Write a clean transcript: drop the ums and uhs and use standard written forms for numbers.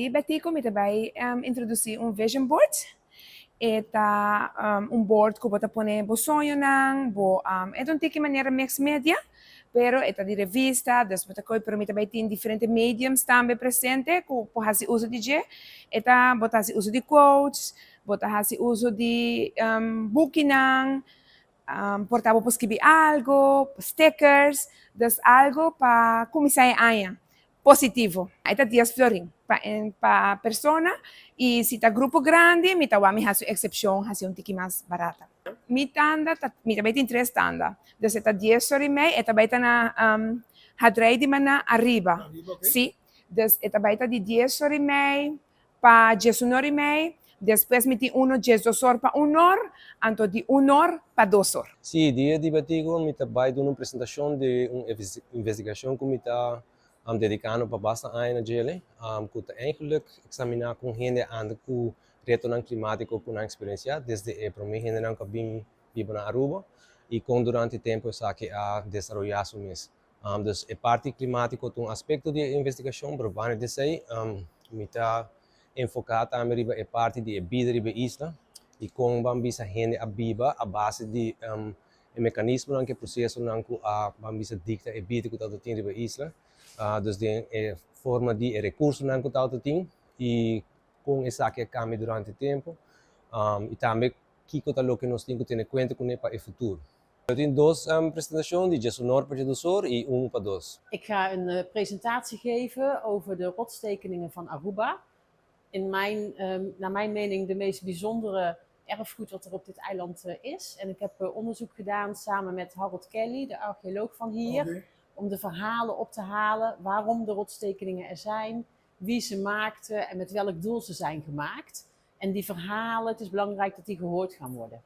Di Betico mi ta bay introduci un vision board. E ta un board cu bo ta pone bo soñonan, bo e ta un tiki manera mixed media, pero e ta di revista, dus bo ta coy, pero mi ta bay tin diferente mediums tambe presente cu por haci uso di dje. E ta bo ta haci uso di quotes, bo ta haci uso di bukinan, por ta bo por skibi algo, stickers, dus algo pa cuminsa e aña positivo. E ta 10 florin pa persona y si ta grupo grandi, mi ta wak mi haci excepcion, haci un tiki mas barata. Mi tanda, ta, mi tambe tin tres tanda. Dus e ta 10:30, e ta bay ta na Hadrei di Mana ariba. Ariba, ok. Si, dus e ta bay ta di 10:30 pa 11:30, despues mi tin uno 12:00 pa 1:00, anto di 1:00 pa 2:00. Si, dia di Betico mi ta bay duna un presentacion di un investigacion cu mi ta dedicando pa basta aña na dje, cu ta eigenlijk examina con hende a anda cu retonan climatico cu nan experiencia desde e prome hendenan cu a bin biba na Aruba y con durante tempo esaki a desaroya su mes. Dus e parti climatico ta un aspecto di investigacion, pero banda di esey, mi ta enfoca tambe riba e parti di e bida riba e isla y con ban bisa hende a biba a base di e mecanismonan cu e procesonan cu a ban bisa dicta e bida cu ta tin riba e isla. Dus den e forma di e recursonan cu ta tin y con esaki a cambia durante tempo. Y tambe kico ta loke nos tin cu tene cuenta cu pa e futuro. Mi tin dos presentacion di 11:00 pa 12:00 y 1 pa 2. Ik ga een presentatie geven over de rotstekeningen van Aruba. Naar mijn mening de meest bijzondere erfgoed wat er op dit eiland is. En ik heb onderzoek gedaan samen met Harold Kelly, de archeoloog van hier, om de verhalen op te halen waarom de rotstekeningen er zijn, wie ze maakten en met welk doel ze zijn gemaakt. En die verhalen, het is belangrijk dat die gehoord gaan worden.